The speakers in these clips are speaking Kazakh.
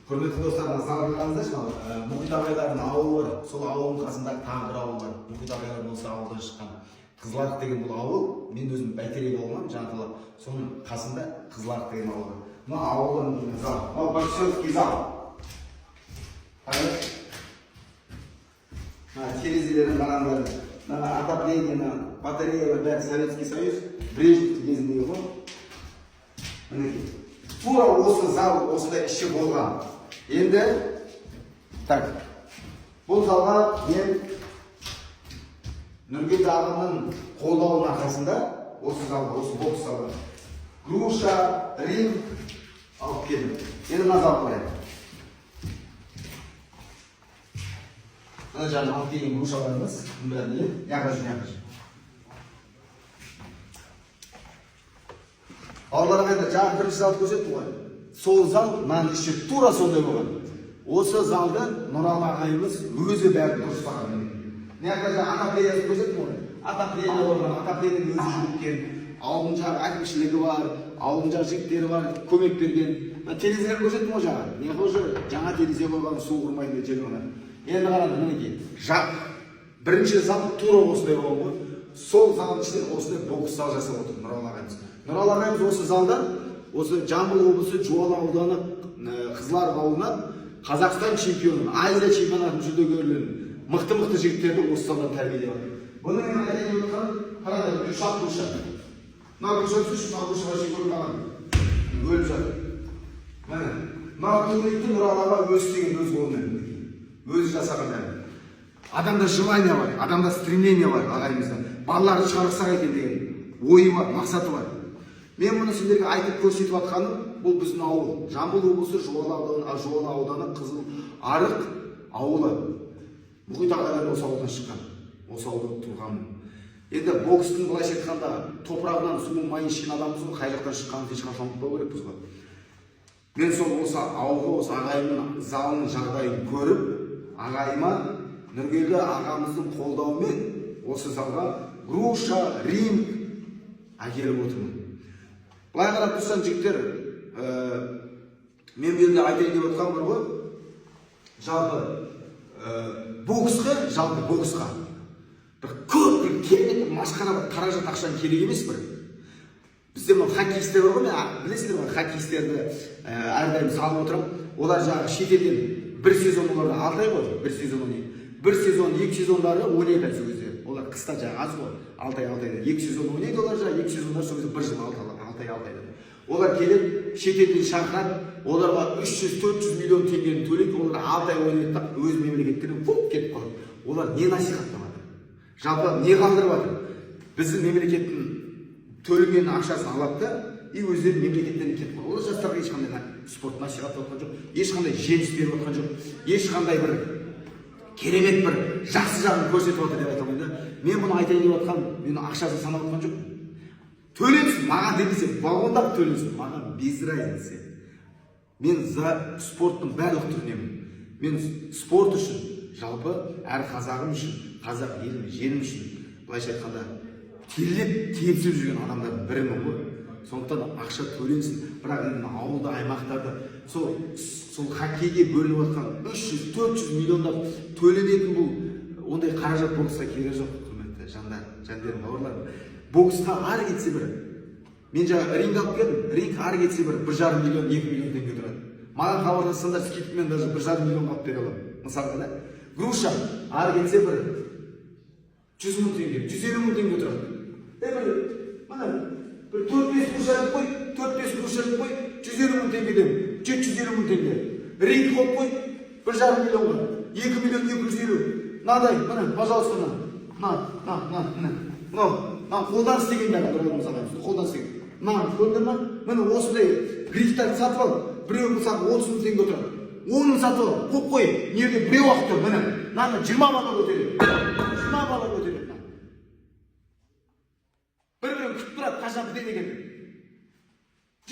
Құрметті достар, мына залға қараңыздаршы. Мынау Мұхит ағайлардың ауылы бар. Сол ауылдың қасында тағы бір ауыл бар. Мұхит ағайлар осы ауылдан шыққан. Қызыларық деген бұл ауыл. Мен өзім Бәйтерек ауылынан, Жаңаталап. Соның қасында Қызыларық деген ауыл бар. Мына ауылдың зал, мынау боксерский зал. Қараңыз, мына терезелерін қараңдар, мына отопление, мына батареялар, бәрі Советский Союз, Брежневтің кезіндегі ғой. Мінекей, тура осы зал осындай іші болған. Енді так, бұл залға мен Нұргелді ағамның қолдауының арқасында осы залға, осы бокс залға груша, ринг алып келдім. Енді мына залға қарайық. Мына жаңа алып келген грушаларымыз, бұның бәрін іліп, мына жүр, мына жүр. Бауырлар, ағайындар, жаңа бірінші залды көрсеттім ғой. Сол зал, мынаның іші тура сондай болған. Осы залды Нұралы ағайымыз өзі бәрін дұрыстаған. Мына жақта жаңа отоплениесін көрсеттім ғой. Отопление болған, отоплениені өзі жүргізген. Ауылдың жағы әкімшілігі бар, ауылдың жағы жігіттері бар, көмек берген. Мына терезелерін көрсеттім ғой жаңа. Мына жақта уже жаңа терезе қойған, су ұрмайтын жер ғана. Енді қараңдар, мінекей. Бірінші зал тура осындай болған ғой. Сол залдың ішінен осындай бокс зал жасап отыр Нұралы ағайымыз. Нұралы ағайымыз осы залдан, осы Жамбыл облысы, Жуалы ауданы, Қызыларық ауылынан Қазақстан чемпионын, Азия чемпионатының жүлдегерлерін, мықты мықты жігіттерді осы залдан тәрбиелеп жатыр. Бұны мен айтайын деп отырғаным, қараңдар, үш ақ груша. Мына груша түсірші, мына груша вообще көріп қалған. Өліп жатыр. Міне, мына турникті Нұралы аға өзі істеген, өз қолымен. Өзі жасаған бәрін. Адамда желание бар, адамда стремление бар ағайымызда. Балаларды шығарсақ екен деген ойы бар, мақсаты бар. Мен мұны сендерге айтып көрсетіп жатқаным, бұл біздің ауыл. Жамбыл облысы, Жуалы ауданы, Жуалы ауданы, Қызыл Арық ауылы. Мұхит ағайлар осы ауылдан шыққан. Осы ауылда туғанмын. Енді бокстың, былайша айтқанда, топырағынан суын, майын ішкен адамбыз ғой, қай жақтан шыққанымызды ешқашан ұмытпау керекпіз ғой. Мен сол осы ауылға, осы ағайымның залының жағдайын көріп, ағайыма, Нұргелді ағамыздың қолдауымен осы залға груша, ринг әкеліп отырмын. Былай қарап тұрсаң, жігіттер, мен бұл жерде айтайын деп отырғаным бар ғой, жалпы боксқа, жалпы боксқа бір көп, бір керемет, бір масқара бір қаражат, ақшаның керек емес бір. Бізде мынау хоккеисттер бар ғой, мен білесіңдер ғой, хоккеистерді әрдайым салып отырамын. Олар жаңағы шетелден бір сезон, оларда 6 ай ғой, бір сезон ойнайды. Бір сезон, екі сезондары 12 ай сол кезде. Олар қыста жаңағы аз ғой, 6 ай, 6 айда екі сезон ойнайды олар. Жаңағы екі сезондар сол кезде бір жыл, 6 ай, 6 айда. Олар келеді, шетелден шақырады, оларға 300-400 миллион теңгені төлейді. Олар 6 ай ойнайды да, өз мемлекеттеріне фуп кетіп қалады. Олар не насихаттап жатыр, жалпы не қалдырып жатыр? Біздің мемлекеттің төленген ақшасын алады да, и өздері мемлекеттеріне кетіп қалады. Олар жастарға ешқандай спорт насихаттап жатқан жоқ, ешқандай жеңіс беріп жатқан жоқ, ешқандай бір керемет, бір жақсы жағын көрсетіп жатыр деп айта алмаймын да. Мен бұны айтайын деп жатқан, мен ақшасын санап жатқан жоқпын. Төленсін маған демесе, вагондап төленсін, маған без разницы. Мен за спорттың барлық түрінемін. Мен спорт үшін, жалпы әр қазағым үшін, қазақ елім, жерім үшін, былайша айтқанда, терлеп тепсіп жүрген адамдардың бірімін ғой. Сондықтан ақша төленсін, бірақ енді мына ауылда, аймақтарда сол хоккейге бөлініп жатқан 300-400 миллиондап төленетін бұл ондай қаражат боксқа керегі жоқ. Құрметті жандар, жандерім, бауырларым, боксқа ары кетсе бір, мен жаңа ринг алып келдім, ринг ары кетсе бір 1,5 миллион, 2 миллион теңге тұрады. Маған хабарлассаңдар, скидкамен даже 1,5 миллионға алып бере аламын мысалға да. Груша ары кетсе бір 100 мың теңге, 150 мың теңге тұрады. Е, бір міне, бір төрт бес груша іліп қой, төрт бес груша іліп қой, 150 мың теңгеден 750 мың теңге. Ринг қойып қой 1,5 миллионға, 2 миллион 250. Мынадай, міне, пожалуйста, мына, мына, мына, мына, міне, мынау, мына қолдан істеген бәрі, Нұралы ағайымыз қолдан істеген. Мынаны көрдіңдер ма? Міне, осындай грифтарды сатып ал. Біреуі, мысалы, 30 мың теңге тұрады. Оны сатып ал, қойып қой. Мына жерде біреу ақ тұр, міне. Мынаны 20 бала көтереді, 20 бала көтереді мынаны. бір бірін күтіп тұрады, қашан бітеді екен деп.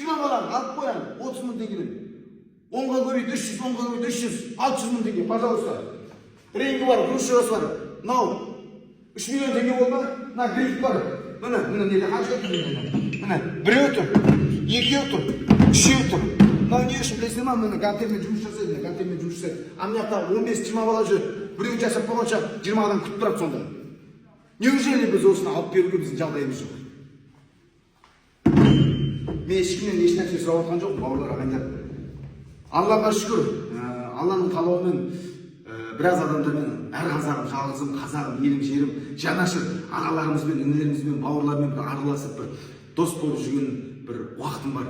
20 баланы алып қой аны, 30 мың теңгеден 10-ға көбейт, 300, 10-ға көбейт, 300, 600 мың теңге, пожалуйста. Рингі бар, грушасы бар. Мынау 3 миллион теңге болды ма? Мына гриф бар, міне, міне, неде қанша тұр? Міне, міне, біреу тұр, екеу тұр, үшеу тұр. Мынау не үшін, білесіңдер ма? Міне, гантельмен жұмыс жасайды, міне, гантельмен жұмыс жасайды. А мына жақта 15-20 бала жүреді. Біреу жасап болғанша 20 адам күтіп тұрады сонда. Неужели біз осыны алып беруге біздің жағдайымыз жоқ? Мен ешкімнен ешнәрсе сұрап жатқан жоқпын, бауырлар, ағайындар. Аллаға шүкір, Алланың қалауымен біраз адамдармен, әр қазағым, жалғызым, қазағым, елім, жерім, жанашыр ағаларымызбен, інілерімізбен, бауырлармен бір араласып, бір дос болып жүрген бір уақытым бар.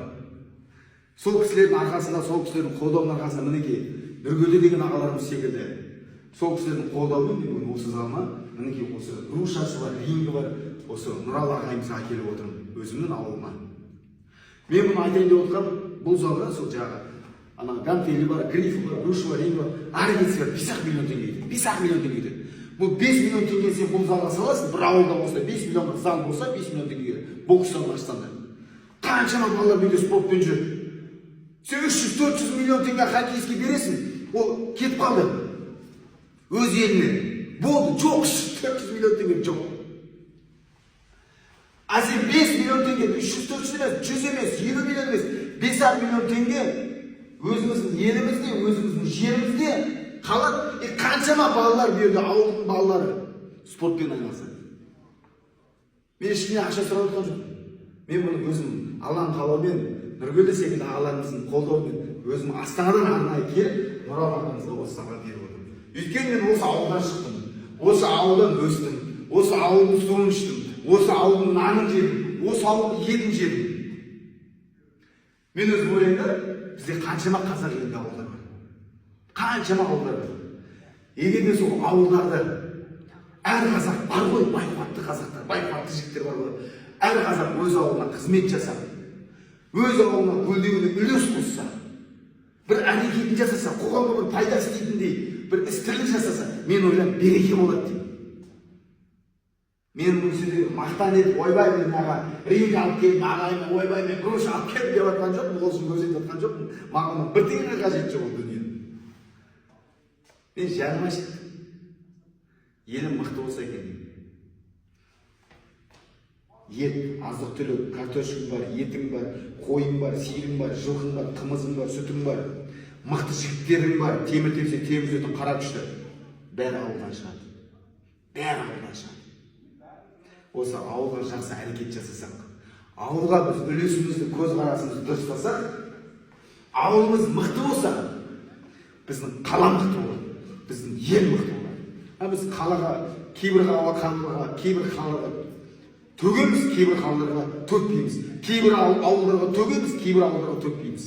Сол кісілердің арқасында, сол кісілердің қолдауының арқасында, мінекей, Нұргелді деген ағаларымыз секілді, сол кісілердің қолдауымен мен бүгін осы залыма, мінекей, осы грушасы бар, рингі бар, осы Нұралы ағайымызға әкеліп отырмын өзімнің ауылыма. Мен бұны айтайын деп отырғаным, бұл залға сол жаңағы ана гантелі бар, грифі бар, груша бар, рингі бар, ары кетсе бар 5-ақ миллион теңге кетеді, 5-ақ миллион теңге кетеді. Бұл 5 миллион теңге сен бұл залға саласың. Бір ауылда болса, 5 миллиондық зал болса, 5 миллион теңгеге бокс залын ашсаң да, қаншама балалар үйде спортпен жүреді. Сен 300-400 миллион теңге хоккейистке бересің, ол кетіп қалды өз еліне, болды, жоқ, 300-400 миллион теңге жоқ. А сен 5 миллион теңге, 300-400 емес, 100 емес, 50 миллион емес, 5-ақ миллион теңге өзіміздің елімізде, өзіміздің жерімізде қалады. И қаншама балалар бұл жерде, ауылдың балалары спортпен айналысады. Мен ешкімнен ақша сұрап жатқан жоқпын. Мен бұны өзім Алланың қалауымен, Нұргелді секілді ағаларымыздың қолдауымен өзім Астанадан арнайы келіп, Нұралы ағамызға осы залға беріп отырмын. Өйткені мен осы ауылдан шықтым, осы ауылдан өстім, осы ауылдың суын іштім, осы ауылдың нанын жедім, осы ауылдың етін жедім. Мен өзім ойлаймын да, бізде қаншама қазақ елінде ауылдар бар, қаншама ауылдар бар. Егер де сол ауылдарды әр қазақ бар ғой, бай қуатты қазақтар, бай қуатты жігіттер бар ғой, әр қазақ өз ауылына қызмет жасап, өз ауылына гүлдеуіне үлес қосса, бір әрекетін жасаса, қоғамға бір пайда істейтіндей бір іс тірлік жасаса, мен ойлаймын, береке болады деймін. Мен бұны сіздерге мақтан етіп, ойбай, мен мынаға ринг алып келдім, ағайын, ойбай, мен груша алып келдім деп жатқан жоқпын. Ол үшін көрсетіп жатқан жоқпын. Маған оның бір тиынға қажеті жоқ ол дүниенің. Мен жаным ашиды, елім мықты болса екен деймін. Ет, азық түлік, картошкаң бар, етің бар, қойың бар, сиырың бар, жылқың бар, қымызың бар, сүтің бар, мықты жігіттерің бар, темір тепсе темір үзетін қара күшті. Бәрі ауылдан шығады, бәрі ауылдан шығады. Осы ауылға жақсы әрекет жасасақ, ауылға біз үлесімізді, көзқарасымызды дұрыстасақ, ауылымыз мықты болса, біздің қала мықты болады, біздің ел мықты болады. А біз қалаға, кейбір қалаларға, кейбір қалаларға төгеміз, кейбір қалаларға төкпейміз, кейбір ауылдарға төгеміз, кейбір ауылдарға төкпейміз.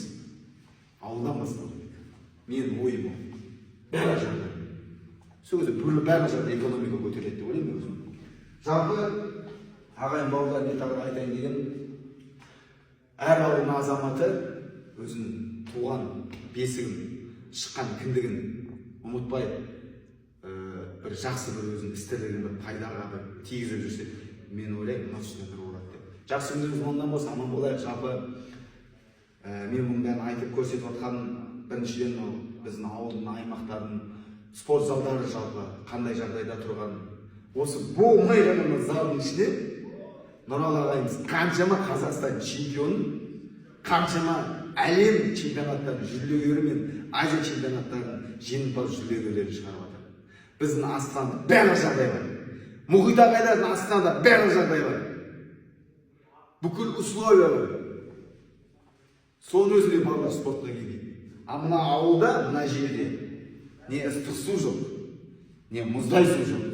Ауылдан бастау керек, менің ойым ол. Барлық жағда, сол кезде барлық жағда экономика көтеріледі деп ойлаймын өзім. Жалпы, ағайын, бауырлар, мен тағы да айтайын деген, әр ауылдың азаматы өзінің туған бесігін, шыққан кіндігін ұмытпай, бір жақсы бір өзінің іс тірлігін бір пайдаға бір тигізіп жүрсе, мен ойлаймын, мына үстіне бір болады деп. Жақсы күндеріңіз оңынан болсын, аман болайық. Жалпы, мен бұның бәрін айтып көрсетіп жатқаным, біріншіден, мынау біздің ауылдың, аймақтардың спорт залдары жалпы қандай жағдайда тұрған. Осы болмай ғана мына залдың ішінде Нұралы ағайымыз қаншама Қазақстан чемпионын, қаншама әлем чемпионаттарының жүлдегері мен Азия чемпионаттарының жеңімпаз жүлдегерлерін шығарып жатыр. Біздің Астанада барлық жағдай бар, Мұхит ағайлардың Астанада барлық жағдай бар, бүкіл условия бар. Соның өзінде балалар спортқа келмейді. А мына ауылда, мына жерде не ыстық су жоқ, не мұздай су жоқ,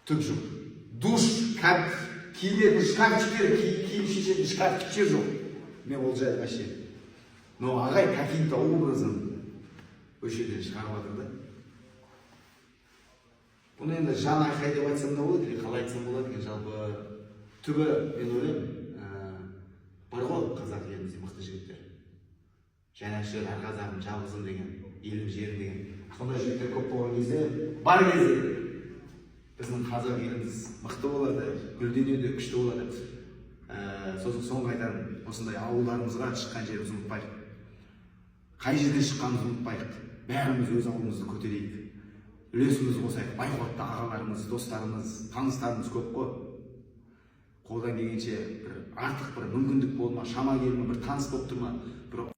түк жоқ. Душ, киінетін шкафчиктер, киім шешетін шкафчиктер жоқ. Мен ол жайлы вообще, но ағай каким то образом осы жерден шығарып жатыр да. Бұны енді жан айқай деп айтсам да болады или қалай айтсам болады екен? Жалпы, түбі мен ойлаймын, бар ғой қазақ елімізде мықты жігіттер, жанашыр, әр қазағым, жалғызым деген, елім, жерім деген сондай жігіттер көп болған кезде, бар кезде біздің қазақ еліміз мықты болады, гүлденеді, күшті болады. Сосын соңғы айтарым, осындай ауылдарымызға, шыққан жерімізді ұмытпайық, қай жерден шыққанымызды ұмытпайық. Бәріміз өз ауылымызды көтерейік, үлесімізді қосайық. Бай қуатты ағаларымыз, достарымыз, таныстарымыз көп қой. Қолдан келгенше бір артық бір мүмкіндік болды ма, шама келді ма, бір таныс болып тұр ма, бір